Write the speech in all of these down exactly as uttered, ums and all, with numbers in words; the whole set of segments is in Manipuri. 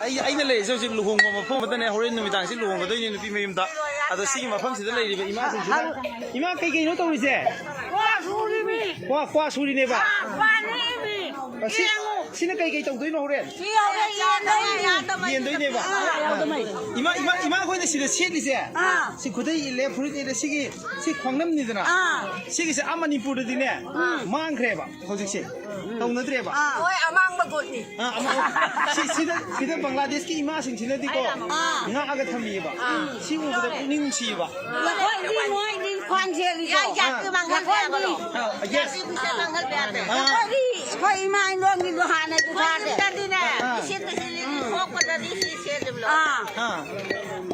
ꯑꯩ ꯑꯩꯅ ꯂꯩꯔꯤꯁꯦ ꯍꯧꯖꯤꯛ ꯂꯨꯍꯣꯡꯕ ꯃꯐꯝ ꯑꯃꯗꯅꯦ꯫ ꯍꯣꯔꯦꯟ ꯅꯨꯃꯤꯗꯥꯡꯁꯤ ꯂꯨꯍꯣꯡꯒꯗꯣꯏꯅꯦ ꯅꯨꯄꯤ ꯃꯌꯨꯝꯗ꯫ ꯑꯗꯣ ꯁꯤꯒꯤ ꯃꯐꯝꯁꯤꯗ ꯂꯩꯔꯤꯕ ꯏꯃꯥꯁꯤꯡꯁꯤꯅ, ꯏꯃꯥ, ꯀꯩ ꯀꯩꯅꯣ ꯇꯧꯔꯤꯁꯦ? ꯀ꯭ꯋꯥ ꯁꯨꯔꯤꯃꯤ꯫ ꯀ꯭ꯋꯥ, ꯀ꯭ꯋꯥ ꯁꯨꯔꯤꯅꯦꯕ꯫ ꯀ꯭ꯋꯥ ꯅꯦꯛꯏꯃꯤ꯫ ꯑ, ꯁꯤ, ꯌꯦꯡꯉꯨ꯫ ꯁꯤꯅ ꯀꯩ ꯀꯩ ꯇꯧꯗꯣꯏꯅꯣ ꯍꯣꯔꯦꯟ? ꯁꯤ ꯍꯣꯔꯦꯟ ꯌꯦꯟꯗꯣꯏꯅꯤ꯫ ꯌꯦꯟꯗꯣꯏꯅꯦꯕ꯫ ꯑꯥ, ꯌꯥꯗꯕꯩ꯫ ꯏꯃꯥ, ꯏꯃꯥ, ꯏꯃꯥ ꯈꯣꯏꯅ ꯁꯤꯗ ꯁꯦꯠꯂꯤꯁꯦ꯫ ꯑꯥ꯫ ꯁꯤ ꯈꯨꯗꯩ ꯏꯜꯂꯦ, ꯐꯨꯔꯤꯠ ꯏꯜꯂꯦ, ꯁꯤꯒꯤ, ꯁꯤ ꯈ꯭ꯋꯥꯡꯅꯝꯅꯤꯗꯅ꯫ ꯑꯥ꯫ ꯁꯤꯒꯤꯁꯦ ꯑꯥ ꯃꯅꯤꯄꯨꯔꯗꯗꯤꯅꯦ, ꯑꯥ, ꯃꯥꯡꯈ꯭ꯔꯦꯕ ꯍꯧꯖꯤꯛꯁꯦ꯫ ꯇꯧꯅꯗ꯭ꯔꯦꯕ꯫ ꯑꯥ꯫ ꯍꯣꯏ, ꯑꯃꯥꯡꯕ ꯒꯨꯠꯅꯤ꯫ ꯑꯥ, ꯑꯃꯥꯡ-, ꯁꯤ, ꯁꯤꯗ, ꯁꯤꯗ ꯕꯪꯒ꯭ꯂꯥꯗꯦꯁꯀꯤ ꯏꯃꯥꯁꯤꯡꯁꯤꯅꯗꯤꯀꯣ, ꯑꯥ, ꯉꯥꯛꯑꯒ ꯊꯝꯃꯤꯑꯕ꯫ ꯑꯥ꯫ ꯁꯤ ꯎꯕꯗ ꯄꯨꯛꯅꯤꯡ ꯅꯨꯡꯁꯤꯕ꯫ ꯂꯈꯣꯏꯗꯤ ꯃꯣꯏꯗꯤ ꯈ꯭ꯋꯥꯡ ꯁꯦꯠꯂꯤꯗꯣ꯫ ꯌꯥ-, ꯌꯥꯠꯄꯤ ꯃꯥꯡꯍꯟꯕ ꯌꯥꯕꯗꯣ꯫ ꯑꯥ, yes꯫ ꯌꯥꯠꯄꯤ ꯄꯨꯡꯁꯦꯠ ꯃꯥꯡꯍꯟꯕ ꯌꯥꯗꯦ꯫ ꯑꯥ꯫ ꯑꯩꯈꯣꯏꯗꯤ, ꯑꯩꯈꯣꯏ ꯏꯃꯥ ꯏꯟꯗꯣꯟꯒꯤꯗꯣ ꯍꯥꯟꯅꯁꯨ ꯊꯥꯗꯦ꯫ ꯌꯨꯝꯗꯗꯤꯅꯦ, ꯑꯥ, ꯏꯁꯤꯠ ꯇꯁꯤꯠꯂꯤ ꯊꯣꯛꯄꯗꯗꯤ ꯁꯤ ꯁꯦꯠꯂꯤꯕ꯭ꯔꯣ? ꯑꯥ꯫ ꯑꯥ꯫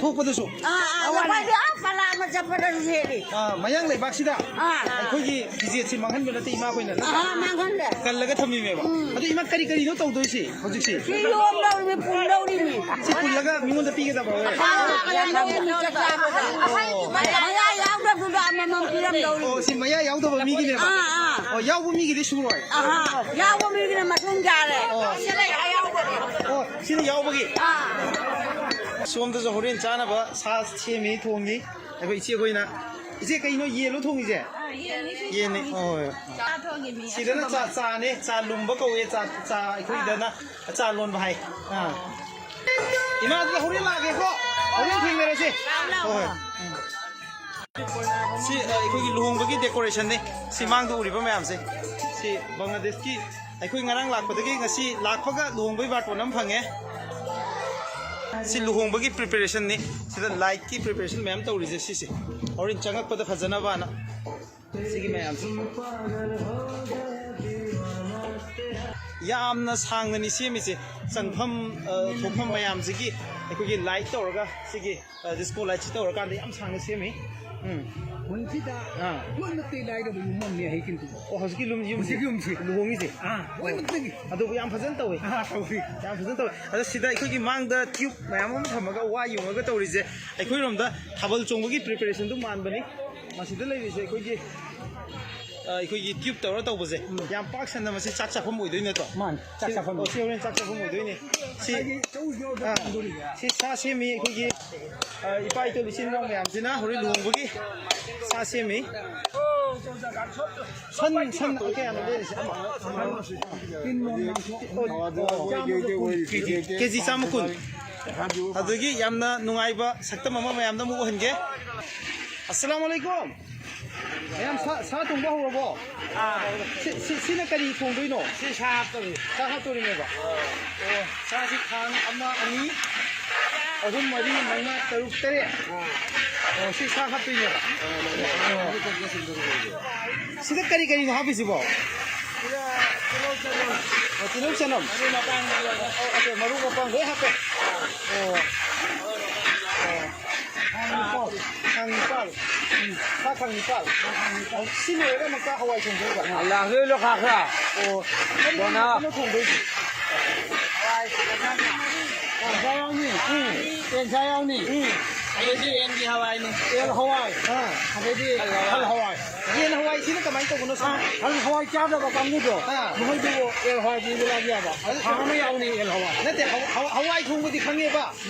ꯊꯣꯛꯄꯗꯁꯨ꯫ ꯑꯥ, ꯑꯥ, ꯑꯋꯥ-, ꯂꯈꯣꯏꯗꯤ ꯑꯥ ꯄꯂꯥ ꯑꯃ ꯆꯠꯄꯗꯁꯨ ꯁꯦꯠꯂꯤ꯫ ꯑꯥ, ꯃꯌꯥꯡ ꯂꯩꯕꯥꯛꯁꯤꯗ, ꯑꯥ, ꯑꯩꯈꯣꯏꯒꯤ ꯐꯤꯖꯦꯠꯁꯤ ꯃꯥꯡꯍꯟꯕ ꯅꯠꯇꯦ ꯏꯃꯥꯈꯣꯏꯅ, ꯅꯠꯇ꯭ꯔꯥ? ꯑꯥ, ꯃꯥꯡꯍꯟꯗꯦ꯫ ꯀꯜꯂꯒ ꯊꯝꯃꯤꯃꯦꯕ꯫ ꯎꯝ꯫ ꯑꯗꯨ ꯏꯃꯥ, ꯀꯔꯤ ꯀꯔꯤꯅꯣ ꯇꯧꯗꯣꯏꯁꯤ ꯍꯧꯖꯤꯛꯁꯤ? ꯁꯤ ꯌꯣꯝꯗꯧꯔꯤꯃꯤ, ꯄꯨꯟꯗꯧꯔꯤꯃꯤ꯫ ꯁꯤ ꯄꯨꯜꯂꯒ ꯃꯤꯉꯣꯟꯗ ꯄꯤꯒꯗꯕ ꯑꯣꯏꯔꯦ? ꯑꯥ, ꯌꯣꯝꯗꯧꯔꯤꯃꯤ, ꯆꯥꯛ ꯆꯥꯕꯗ꯫ ꯑꯣ꯫ ꯃꯌꯥ ꯌꯥꯎꯗꯕꯗꯨꯗ ꯑꯃꯃꯝ ꯄꯤꯔꯝꯗꯧꯔꯤꯃꯤ꯫ ꯑꯣ, ꯁꯤ ꯃꯌꯥ ꯌꯥꯎꯗꯕ ꯃꯤꯒꯤꯅꯦꯕ? ꯑꯥ, ꯑꯥ꯫ ꯑꯣ, ꯌꯥꯎꯕ ꯃꯤꯒꯤꯗꯤ ꯁꯨꯔꯣꯏ? ꯑꯍꯥ, ꯌꯥꯎꯕ ꯃꯤꯒꯤꯅ ꯃꯇꯨꯡ ꯌꯥꯔꯦ꯫ ꯑꯣ꯫ ꯁꯤꯅ ꯑꯌꯥꯎꯕꯅꯦ꯫ ꯑꯣ, ꯁꯤꯅ ꯌꯥꯎꯕꯒꯤ? ꯑꯥ꯫ ꯁꯣꯝꯗꯁꯨ ꯍꯣꯔꯦꯟ ꯆꯥꯅꯕ ꯁꯥ ꯁꯦꯝꯃꯤ, ꯊꯣꯡꯉꯤ꯫ ꯑꯩꯈꯣꯏ ꯏꯆꯦ ꯈꯣꯏꯅ, ꯏꯆꯦ, ꯀꯩꯅꯣ ꯌꯦꯟꯂꯣ ꯊꯣꯡꯉꯤꯁꯦ? ꯌꯦꯟꯅꯤ꯫ ꯍꯣꯏ, ꯍꯣꯏ꯫ ꯆꯥ ꯊꯣꯡꯉꯤꯃꯤ꯫ ꯁꯤꯗꯅ ꯆꯥ, ꯆꯥꯅꯦ, ꯆꯥ ꯂꯨꯝꯕ ꯀꯧꯋꯦ, ꯆꯥ, ꯆꯥ ꯑꯩꯈꯣꯏꯗꯅ ꯆꯥ ꯂꯣꯟꯕ ꯍꯥꯏ꯫ ꯑꯥ꯫ ꯏꯃꯥ, ꯑꯗꯨꯗꯤ ꯍꯣꯔꯦꯟ ꯂꯥꯛꯑꯒꯦꯀꯣ꯫ ꯍꯣꯔꯦꯟ ꯊꯦꯡꯅꯔꯁꯦ꯫ ꯍꯣꯏ, ꯍꯣꯏ꯫ ꯎꯝ꯫ ꯁꯤ, ꯑ, ꯑꯩꯈꯣꯏꯒꯤ ꯂꯨꯍꯣꯡꯕꯒꯤ decorationꯅꯤ꯫ ꯁꯤ ꯃꯥꯡꯗ ꯎꯔꯤꯕ ꯃꯌꯥꯝꯁꯦ꯫ ꯁꯤ ꯕꯪꯒ꯭ꯂꯥꯗꯦꯁꯀꯤ ꯑꯩꯈꯣꯏ ꯉꯔꯥꯡ ꯂꯥꯛꯄꯗꯒꯤ ꯉꯁꯤ ꯂꯥꯛꯄꯒ ꯂꯨꯍꯣꯡꯕꯒꯤ ꯕꯥꯔꯇꯣꯟ ꯑꯃ ꯐꯪꯉꯦ꯫ ꯁꯤ ꯂꯨꯍꯣꯡꯕꯒꯤ preparationꯅꯤ꯫ ꯁꯤꯗ lightꯀꯤ preparation ꯃꯌꯥꯝ ꯇꯧꯔꯤꯁꯦ ꯁꯤꯁꯦ꯫ ꯍꯣꯔꯦꯟ ꯆꯪꯉꯛꯄꯗ ꯐꯖꯅꯕꯅ꯫ ꯁꯤꯒꯤ ꯃꯌꯥꯝꯁꯦ꯫ ꯌꯥꯝꯅ ꯁꯥꯡꯅꯅꯤ ꯁꯦꯝꯃꯤꯁꯦ꯫ ꯆꯪꯐꯝ, ꯑ, ꯊꯣꯛꯐꯝ ꯃꯌꯥꯝꯁꯤꯒꯤ ꯑꯩꯈꯣꯏꯒꯤ light ꯇꯧꯔꯒ ꯁꯤꯒꯤ ꯑ, disco lightꯁꯤ ꯇꯧꯔꯀꯥꯟꯗ ꯌꯥꯝ ꯁꯥꯡꯅ ꯁꯦꯝꯃꯤ꯫ ꯎꯝ꯫ ꯈꯨꯟꯁꯤꯗ ꯑꯥ꯫ ꯂꯣꯏꯅꯃꯛꯇꯤ ꯂꯥꯏꯔꯕ ꯌꯨꯝ ꯑꯃꯅꯤ ꯍꯩꯀꯤꯟꯗꯨ꯫ ꯑꯣ, ꯍꯧꯖꯤꯛꯀꯤ ꯂꯨꯝ-, ꯌꯨꯝꯁꯦ? ꯍꯧꯖꯤꯛꯀꯤ ꯌꯨꯝꯁꯤ꯫ ꯂꯨꯍꯣꯡꯉꯤꯁꯦ? ꯑꯥ, ꯂꯣꯏꯅꯃꯛꯇꯒꯤ꯫ ꯑꯗꯨꯕꯨ ꯌꯥꯝ ꯐꯖꯅ ꯇꯧꯋꯤ꯫ ꯑꯥ, ꯇꯧꯋꯤ꯫ ꯌꯥꯝ ꯐꯖꯅ ꯇꯧꯋꯤ꯫ ꯑꯗꯣ ꯁꯤꯗ ꯑꯩꯈꯣꯏꯒꯤ ꯃꯥꯡꯗ tube ꯃꯌꯥꯝ ꯑꯃ ꯊꯝꯃꯒ ꯋꯥ ꯌꯨꯡꯉꯒ ꯇꯧꯔꯤꯁꯦ, ꯑꯩꯈꯣꯏꯔꯣꯝꯗ ꯊꯥꯕꯜ ꯆꯣꯡꯕꯒꯤ preparationꯗꯨ ꯃꯥꯟꯕꯅꯤ꯫ ꯃꯁꯤꯗ ꯂꯩꯔꯤꯁꯦ ꯑꯩꯈꯣꯏꯒꯤ, ꯑꯩꯈꯣꯏꯒꯤ ꯇ꯭ꯌꯨꯕ ꯇꯧꯔ ꯇꯧꯕꯁꯦ ꯌꯥꯝ ꯄꯥꯛ ꯁꯟꯅ ꯃꯁꯤ ꯆꯥꯛ ꯆꯥꯐꯝ ꯑꯣꯏꯗꯣꯏ ꯅꯠꯇ꯭ꯔꯣ? ꯃꯥꯅꯤ, ꯆꯥꯛ ꯁꯤ, ꯆꯥꯐꯝ꯫ ꯑꯣ, ꯁꯤ ꯍꯣꯔꯦꯟ ꯆꯥꯛ ꯆꯥꯐꯝ ꯑꯣꯏꯗꯣꯏꯅꯦ꯫ ꯁꯤ, ꯉꯁꯥꯏꯒꯤ ꯆꯧꯁꯤꯗ ꯑꯥ, ꯇꯧꯗꯣꯔꯤꯁꯦ꯫ ꯁꯤ ꯁꯥ ꯁꯦꯝꯃꯤ ꯑꯩꯈꯣꯏꯒꯤ, ꯑ, ꯏꯄꯥ ꯏꯇꯣꯜ ꯏꯆꯤꯟ ꯏꯅꯥꯎ ꯃꯌꯥꯝꯁꯤꯅ ꯍꯣꯔꯦꯟ ꯂꯨꯍꯣꯡꯕꯒꯤ ꯁꯥ ꯁꯦꯝꯃꯤ꯫ ꯁꯟ, ꯁꯟ ꯀꯌꯥꯅꯣ ꯂꯩꯔꯤꯁꯦ? ꯑꯃ꯫ ꯇꯤꯟ ꯃꯣꯟ ꯉꯥꯡꯊꯣꯛ-, ꯑꯣ, ꯑꯣ꯫ ꯆꯥꯝꯃꯒ ꯀꯨꯟ꯫ ꯀꯦꯖꯤ ꯆꯥꯝꯃ ꯀꯨꯟ꯫ ꯑꯗꯨꯗꯒꯤ ꯌꯥꯝꯅ ꯅꯨꯡꯉꯥꯏꯕ ꯁꯛꯇꯝ ꯑꯃ ꯃꯌꯥꯝꯗ ꯑꯃꯨꯛ ꯎꯍꯟꯒꯦ꯫ ꯑꯁꯂꯥꯃꯨ ꯑꯂꯩꯀꯨꯝ꯫ ꯃꯌꯥꯝ ꯁꯥ, ꯁꯥ ꯊꯣꯡꯕ ꯍꯧꯔꯕꯣ? ꯑꯥ꯫ ꯁꯤ, ꯁꯤ, ꯁꯤꯅ ꯀꯔꯤ ꯊꯣꯡꯗꯣꯏꯅꯣ? ꯁꯤ ꯁꯥ ꯍꯥꯞꯇꯣꯔꯤ꯫ ꯁꯥ ꯍꯥꯞꯇꯣꯔꯤꯅꯦꯕ? ꯑꯣ, ꯁꯥꯁꯤ ꯈꯥꯡ ꯑꯃ, ꯑꯅꯤ, ꯑꯍꯨꯝ, ꯃꯔꯤ, ꯃꯉꯥ, ꯇꯔꯨꯛ, ꯇꯔꯦꯠ꯫ ꯑꯥ꯫ ꯑꯣ, ꯁꯤ ꯁꯥ ꯍꯥꯞꯇꯣꯏꯅꯦꯕ? ꯑꯥ, ꯃꯥꯅꯦ꯫ ꯑꯣ꯫ ꯁꯤꯗ ꯀꯔꯤ ꯀꯔꯤꯅꯣ ꯍꯥꯞꯄꯤꯁꯤꯕꯣ? ꯁꯤꯗ ꯇꯤꯜꯍꯧ ꯆꯅꯝ꯫ ꯑꯣ, ꯇꯤꯜꯍꯧ ꯆꯅꯝ꯫ ꯃꯔꯨ ꯃꯄꯥꯡ꯫ ꯑꯣ, ꯑꯣꯀꯦ, ꯃꯔꯨ ꯃꯄꯥꯡ ꯂꯣꯏ ꯍꯥꯞꯄꯦ꯫ ꯑꯣ꯫ ꯑꯣ꯫ ꯈꯥꯡ ꯅꯤꯄꯥꯜ꯫ ꯎꯝ꯫ ꯁꯥ ꯈꯥꯡ ꯅꯤꯄꯥꯜ꯫ ꯁꯤ ꯂꯣꯏꯔꯒ ꯑꯃꯨꯛꯀ ꯍꯋꯥꯏ ꯊꯣꯡꯗꯣꯏꯕ? ꯂꯥꯛꯂꯣꯏ ꯂꯣꯈꯥꯈ꯭ꯔꯥ? ꯑꯣ꯫ ꯀꯔꯝꯕ ꯀꯣꯟꯅ꯫ ꯀꯩꯅꯣ ꯊꯣꯡꯗꯣꯏꯁꯦ? ꯌꯦꯟꯁꯥ ꯌꯥꯎꯅꯤ꯫ ꯎꯝ꯫ ꯌꯦꯟꯁꯥ ꯌꯥꯎꯅꯤ꯫ ꯎꯝ꯫ ꯑꯗꯩꯗꯤ ꯌꯦꯟꯒꯤ ꯍꯋꯥꯏꯅꯤ꯫ ꯑꯦꯜ ꯍꯋꯥꯏ꯫ ꯑꯥ꯫ ꯑꯗꯩꯗꯤ ꯈꯜ ꯍꯋꯥꯏ꯫ ꯈꯜ ꯍꯋꯥꯏ꯫ ꯌꯦꯟ ꯍꯋꯥꯏꯁꯤꯅ ꯀꯃꯥꯏꯅ ꯇꯧꯕꯅꯣ, ꯁꯥ? ꯈꯜ ꯍꯋꯥꯏ ꯆꯥꯗꯕ ꯀꯥꯡꯕꯨꯗꯣ, ꯑꯥ꯫ ꯃꯈꯣꯏꯗꯨꯕꯨ ꯑꯦꯜ ꯍꯋꯥꯏ ꯄꯤꯕ ꯂꯥꯛꯄ ꯌꯥꯕ꯫ ꯑꯗꯨ ꯊꯥ ꯑꯃ ꯌꯥꯎꯅꯤ ꯑꯦꯜ ꯍꯋꯥꯏ꯫ ꯅꯠꯇꯦ, ꯍꯋ-, ꯍꯋ-, ꯍꯋꯥꯏ ꯊꯣꯡꯕꯗꯤ ꯈꯪꯉꯦꯕ꯫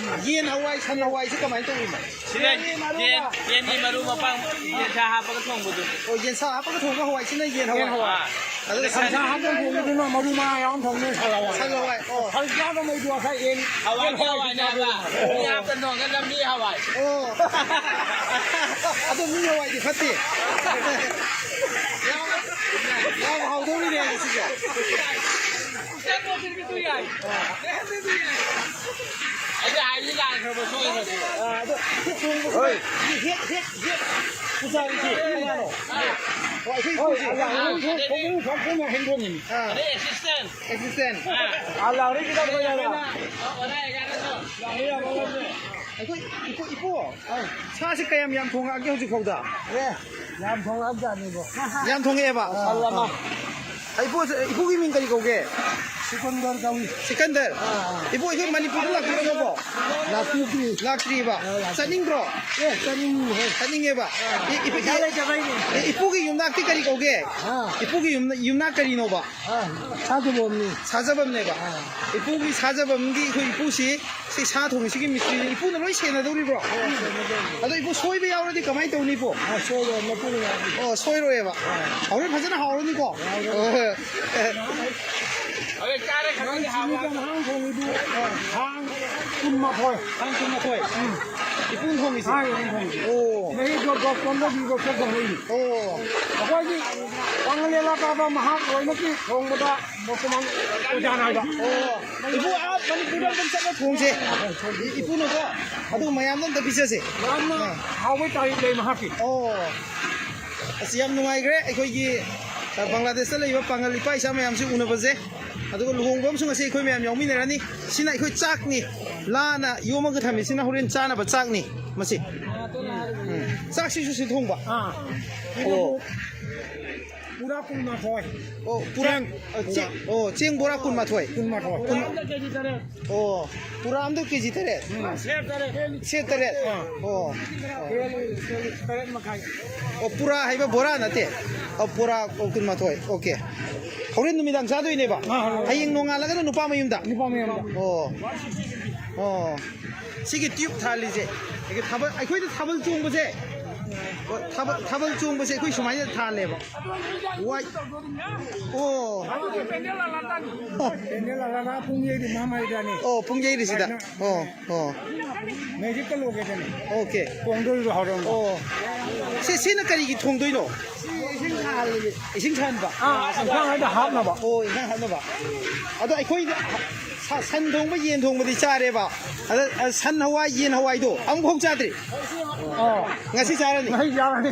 ꯌꯦꯟ ꯍꯋꯥꯏ, ꯁꯟ ꯍꯋꯥꯏꯁꯤ ꯀꯃꯥꯏꯅ ꯇꯧꯔꯤꯅꯣ? ꯁꯤꯅ ꯌꯦꯟꯒꯤ ꯃꯔꯨ ꯌꯦꯟ, ꯃꯄꯥꯡ꯫ ꯌꯦꯟꯒꯤ ꯃꯔꯨ ꯃꯄꯥꯡ ꯌꯦꯟꯁꯥ ꯍꯥꯞꯄꯒ ꯊꯣꯡꯕꯗꯨ꯫ ꯑꯣ, ꯌꯦꯟꯁꯥ ꯍꯥꯞꯄꯒ ꯊꯣꯡꯕ ꯍꯋꯥꯏꯁꯤꯅ ꯌꯦꯟ ꯍꯋꯥꯏ꯫ ꯌꯦꯟ ꯍꯋꯥꯏ꯫ ꯑꯗꯨꯒ ꯁꯟꯁꯥ ꯁꯟꯁꯥ ꯍꯥꯞꯄꯒ ꯊꯣꯡꯕꯗꯨꯅ ꯃꯔꯨ ꯃꯔꯥꯡ ꯌꯥꯎꯔ ꯊꯣꯡꯕꯅꯤ, ꯁꯟ ꯍꯋꯥꯏ꯫ ꯁꯟ ꯍꯋꯥꯏ꯫ ꯑꯣ꯫ ꯁꯟ ꯆꯥꯕ ꯃꯩꯗꯨ ꯉꯁꯥꯏ ꯌꯦꯟ, ꯍꯋꯥꯏ ꯌꯦꯟ ꯍꯋꯥꯏ ꯍꯋꯥꯏꯅꯦ ꯍꯥꯏꯕ꯫ ꯆꯥꯕꯗꯨꯅ꯫ ꯃꯤ ꯍꯥꯞꯇ ꯊꯣꯡꯉꯒ ꯂꯝꯕꯤ ꯍꯋꯥꯏ꯫ ꯑꯣ꯫ ꯑꯗꯣ ꯃꯤ ꯍꯋꯥꯏꯗꯤ ꯐꯠꯇꯦ꯫ ꯌꯥꯝ, ꯌꯥꯝ ꯍꯥꯎꯗꯧꯔꯤꯅꯦ ꯉꯁꯤꯁꯦ꯫ ꯑꯩꯗꯤ ꯍꯥꯏꯗꯤ ꯂꯥꯛꯈ꯭ꯔꯕ ꯁꯣꯏꯈ꯭ꯔꯁꯨ꯫ ꯑꯥ, ꯑꯗꯣ ꯍꯦꯛ ꯊꯣꯡꯕꯁꯤꯗ ꯍꯣꯏ꯫ ꯍꯦꯛ, ꯍꯦꯛ, ꯍꯦꯛ ꯄꯨꯖꯥꯔꯤꯁꯤ ꯀꯅꯥꯅꯣ? ꯑꯣ, ꯑꯩꯈꯣꯏ ꯍꯣꯏ, ꯏꯄꯨꯁꯤ꯫ ꯑꯗ ꯍꯧꯖꯤꯛ ꯐꯥꯎ ꯄꯨꯟꯅ ꯍꯦꯟꯗꯣꯛꯏꯅꯤ꯫ ꯑꯥ꯫ ꯑꯗꯩ ꯑꯦꯁꯤꯁꯇꯦꯟ꯫ ꯑꯦꯁꯤꯁꯇꯦꯟ꯫ ꯑꯥ꯫ ꯑꯥ, ꯂꯥꯎꯔꯤ ꯈꯤꯇꯪ ꯀꯣꯏꯔꯒ꯫ ꯑꯣ, ꯑꯣ, ꯑꯣ, ꯑꯣ꯫ ꯑꯩꯈꯣꯏ ꯏꯄꯨ, ꯏꯄꯨ, ꯑꯥ꯫ ꯁꯥꯁꯤ ꯀꯌꯥꯝ ꯌꯥꯝ ꯊꯣꯡꯉꯛꯑꯒꯦ ꯍꯧꯖꯤꯛ ꯐꯥꯎꯗ? ꯑꯦ, ꯌꯥꯝ ꯊꯣꯡꯉꯛꯑꯕꯖꯥꯠꯅꯤꯕꯣ꯫ ꯌꯥꯝ ꯊꯣꯡꯉꯛꯑꯦꯕ? ꯃꯈꯜ ꯑꯃ꯫ ꯑꯥ, ꯏꯄꯨ, ꯏꯄꯨꯒꯤ ꯃꯤꯡ ꯀꯔꯤ ꯀꯧꯒꯦ? ꯁꯤꯀꯟꯗꯔ ꯀꯧꯏ꯫ ꯁꯤꯀꯟꯗꯔ꯫ ꯑꯥ, ꯑꯥ꯫ ꯏꯕꯣ, ꯑꯩꯈꯣꯏ ꯃꯅꯤꯄꯨꯔꯗ ꯂꯥꯛꯄꯤꯔꯝꯃꯕꯣ? ꯂꯥꯛꯄꯤꯗ꯭ꯔꯤ꯫ ꯂꯥꯛꯇ꯭ꯔꯤꯕ? ꯑꯥ, ꯂꯥꯛꯇ꯭ꯔꯤ꯫ ꯆꯠꯅꯤꯡꯗ꯭ꯔꯣ? ꯑꯦ, ꯆꯠꯅꯤꯡꯉꯤ, ꯍꯣꯏ꯫ ꯆꯠꯅꯤꯡꯉꯦꯕ? ꯑꯥ꯫ ꯏ-, ꯏ-, ꯄꯩꯁꯥ ꯂꯩꯇꯕꯩꯅꯦ꯫ ꯑꯦ, ꯏꯄꯨꯒꯤ ꯌꯨꯝꯅꯥꯛꯇꯤ ꯀꯔꯤ ꯀꯧꯒꯦ? ꯑꯥ꯫ ꯏꯄꯨꯒꯤ ꯌꯨꯝꯅ-, ꯌꯨꯝꯅꯥꯛ ꯀꯔꯤꯅꯣꯕ? ꯑꯥ, ꯁꯥꯖꯕꯝꯅꯤ꯫ ꯁꯥꯖꯕꯝꯅꯦꯕ? ꯑꯥ꯫ ꯏꯄꯨꯒꯤ ꯁꯥꯖꯕꯝꯒꯤ ꯑꯩꯈꯣꯏ ꯏꯄꯨꯁꯤ ꯁꯤ ꯁꯥ ꯊꯣꯡꯉꯤꯁꯤꯒꯤ ꯃꯤꯁꯇ꯭ꯔꯤꯁꯦ ꯏꯄꯨꯅ ꯂꯣꯏ ꯁꯦꯟꯅꯗꯧꯔꯤꯕ꯭ꯔꯣ? ꯑꯣ, ꯁꯦꯟꯅꯗꯧꯔꯤ꯫ ꯑꯗꯣ ꯏꯄꯨ ꯁꯣꯏꯕ ꯌꯥꯎꯔꯗꯤ ꯀꯃꯥꯏꯅ ꯇꯧꯅꯤ ꯏꯄꯨ? ꯑꯥ, ꯁꯣꯏꯔꯣꯏ, ꯃꯄꯨꯅ ꯌꯥꯗꯦ꯫ ꯑꯣ, ꯁꯣꯏꯔꯣꯏꯕ꯫ ꯑꯥ꯫ ꯍꯣꯔꯦꯟ ꯐꯖꯅ ꯍꯥꯎꯔꯅꯤꯀꯣ? ꯍꯥꯎꯔꯅꯤ꯫ ꯑꯣ꯫ ꯅꯪ ꯁꯤꯡꯖꯨꯗ ꯅꯍꯥꯟ ꯊꯣꯡꯉꯤꯗꯨ, ꯑꯥ, ꯊꯥꯡ ꯀꯨꯟꯃꯥꯊꯣꯏ꯫ ꯊꯥꯡ ꯀꯨꯟꯃꯥꯊꯣꯏ? ꯎꯝ꯫ ꯏꯄꯨꯅ ꯊꯣꯡꯉꯤꯁꯦ? ꯑꯥ, ꯏꯄꯨꯅ ꯊꯣꯡꯉꯤꯁꯦ꯫ ꯑꯣ꯫ ꯃꯍꯤꯗꯣ ꯗꯣꯞ ꯀꯣꯟꯗ ꯕꯤꯕ ꯈꯔ ꯊꯣꯡꯉꯛꯏꯅꯤ꯫ ꯑꯣ꯫ ꯑꯩꯈꯣꯏꯒꯤ ꯄꯥꯡꯒꯜ ꯂꯦꯂꯥ ꯇꯥꯕ ꯃꯍꯥꯛ ꯂꯣꯏꯅꯃꯛꯀꯤ ꯊꯣꯡꯕꯗ ꯕꯣꯔꯇꯣꯃꯥꯟ ꯑꯣꯖꯥꯅ ꯍꯥꯏꯕ꯫ ꯑꯣ, ꯏꯄꯨ ꯑꯥ ꯃꯅꯤꯄꯨꯔꯗ ꯑꯗꯨꯝ ꯆꯠꯂ ꯊꯣꯡꯁꯦ꯫ ꯏ-, ꯏꯄꯨꯅꯀꯣ ꯑꯗꯨ ꯃꯌꯥꯝꯗ ꯑꯝꯇ ꯄꯤꯖꯁꯦ꯫ ꯌꯥꯝꯅ ꯑꯥ꯫ ꯍꯥꯎꯕꯩ ꯇꯥꯔꯤꯐ ꯂꯩ ꯃꯍꯥꯛꯀꯤ꯫ ꯑꯣ꯫ ꯑꯁ, ꯌꯥꯝ ꯅꯨꯡꯉꯥꯏꯈ꯭ꯔꯦ ꯑꯩꯈꯣꯏꯒꯤ, ꯑ, ꯕꯪꯒ꯭ꯂꯥꯗꯦꯁꯇ ꯂꯩꯕ ꯄꯥꯡꯒꯜ ꯏꯄꯥ ꯏꯆꯥ ꯃꯌꯥꯝꯁꯤ ꯎꯅꯕꯁꯦ꯫ ꯑꯗꯨꯒ ꯂꯨꯍꯣꯡꯕ ꯑꯃꯁꯨ ꯉꯁꯤ ꯑꯩꯈꯣꯏ ꯃꯌꯥꯝ ꯌꯥꯎꯃꯤꯟꯅꯔꯅꯤ꯫ ꯁꯤꯅ ꯑꯩꯈꯣꯏ ꯆꯥꯛꯅꯤ꯫ ꯂꯥꯅ ꯌꯣꯝꯃꯒ ꯊꯝꯃꯤꯁꯤꯅ ꯍꯣꯔꯦꯟ ꯆꯥꯅꯕ ꯆꯥꯛꯅꯤ꯫ ꯃꯁꯤ꯫ ꯎꯝ꯫ ꯆꯥꯛꯁꯤꯁꯨ ꯁꯤ ꯊꯣꯡꯕ? ꯑꯥ꯫ ꯑꯣ꯫ ꯄꯨꯔꯥ ꯀꯨꯟꯃꯥꯊꯣꯏ꯫ ꯑꯣ, ꯄꯨꯔꯥ, ꯆꯦꯡ꯫ ꯑ, ꯆꯦ-, ꯑꯣ, ꯆꯦꯡ ꯕꯣꯔꯥ ꯀꯨꯟꯃꯥꯊꯣꯏ꯫ ꯀꯨꯟꯃꯥꯊꯣꯏ꯫ ꯀꯨꯟ-, ꯑꯣ, ꯄꯨꯔꯥ ꯑꯝꯗ ꯀꯦꯖꯤ ꯇꯔꯦꯠ? ꯎꯝ꯫ ꯁꯦꯠ ꯇꯔꯦꯠ꯫ ꯁꯦꯠ ꯇꯔꯦꯠ? ꯑꯥ꯫ ꯑꯣ꯫ ꯇꯔꯦꯠ ꯃꯈꯥꯏ꯫ ꯑꯣ, ꯄꯨꯔꯥ ꯍꯥꯏꯕ ꯕꯣꯔꯥ ꯅꯠꯇꯦ꯫ ꯑꯣ, ꯄꯨꯔꯥ, ꯑꯣ, ꯀꯨꯟꯃꯥꯊꯣꯏ꯫ ꯑꯣꯀꯦ꯫ ꯍꯣꯔꯦꯟ ꯅꯨꯃꯤꯗꯥꯡ ꯆꯥꯗꯣꯏꯅꯦꯕ? ꯑꯥ, ꯍꯣꯏ꯫ ꯍꯌꯦꯡ ꯅꯣꯡꯉꯥꯜꯂꯒꯅ ꯅꯨꯄꯥ ꯃꯌꯨꯝꯗ? ꯅꯨꯄꯥ ꯃꯌꯨꯝꯗ꯫ ꯑꯣ꯫ ꯑꯣ꯫ ꯁꯤꯒꯤ ꯇ꯭ꯌꯨꯕ ꯊꯥꯜꯂꯤꯁꯦ꯫ ꯑꯩꯈꯣꯏ ꯊꯥꯕꯜ, ꯑꯩꯈꯣꯏꯗ ꯊꯥꯕꯜ ꯆꯣꯡꯕꯁꯦ, ꯊꯥꯕꯜ, ꯊꯥꯕꯜ ꯆꯣꯡꯕꯁꯦ ꯑꯩꯈꯣꯏ ꯁꯨꯃꯥꯏꯅ ꯊꯥꯜꯂꯦꯕ꯫ ꯋꯥꯏ-, ꯑꯣ꯫ ꯄꯦꯟꯗꯦꯜ ꯑꯂꯥꯗ ꯄꯨꯡ ꯌꯩꯔꯤ ꯃꯥ ꯃꯩꯗꯥꯅꯤ꯫ ꯑꯣ, ꯄꯨꯡ ꯌꯩꯔꯤꯁꯤꯗ꯫ ꯑꯣ, ꯑꯣ꯫ ꯃꯦꯖꯤꯛꯇ ꯂꯣꯀꯦꯁꯟꯅꯤ꯫ ꯑꯣꯀꯦ꯫ ꯊꯣꯡꯗꯣꯏꯗꯣ ꯍꯧꯔꯝꯕ꯫ ꯑꯣ꯫ ꯁꯤ, ꯁꯤꯅ ꯀꯔꯤꯒꯤ ꯊꯣꯡꯗꯣꯏꯅꯣ? ꯏꯁꯤꯡ ꯁꯥꯍꯟꯕ꯫ ꯑꯥ, ꯏꯟꯁꯥꯡ ꯍꯥꯏꯗ ꯍꯥꯞꯅꯕ꯫ ꯑꯣ, ꯏꯟꯁꯥꯡ ꯍꯥꯞꯅꯕ꯫ ꯑꯗꯣ ꯑꯩꯈꯣꯏꯗ ꯁ-, ꯁꯟ ꯊꯣꯡꯕ, ꯌꯦꯟ ꯊꯣꯡꯕꯗꯤ ꯆꯥꯔꯦꯕ꯫ ꯑꯗ, ꯑ, ꯁꯟ ꯍꯋꯥꯏ, ꯌꯦꯟ ꯍꯋꯥꯏꯗꯣ ꯑꯃꯨꯛꯐꯥꯎ ꯆꯥꯗ꯭ꯔꯤ꯫ ꯑꯣ꯫ ꯉꯁꯤ ꯆꯥꯔꯅꯤ꯫ ꯉꯁꯤ ꯆꯥꯔꯅꯤ꯫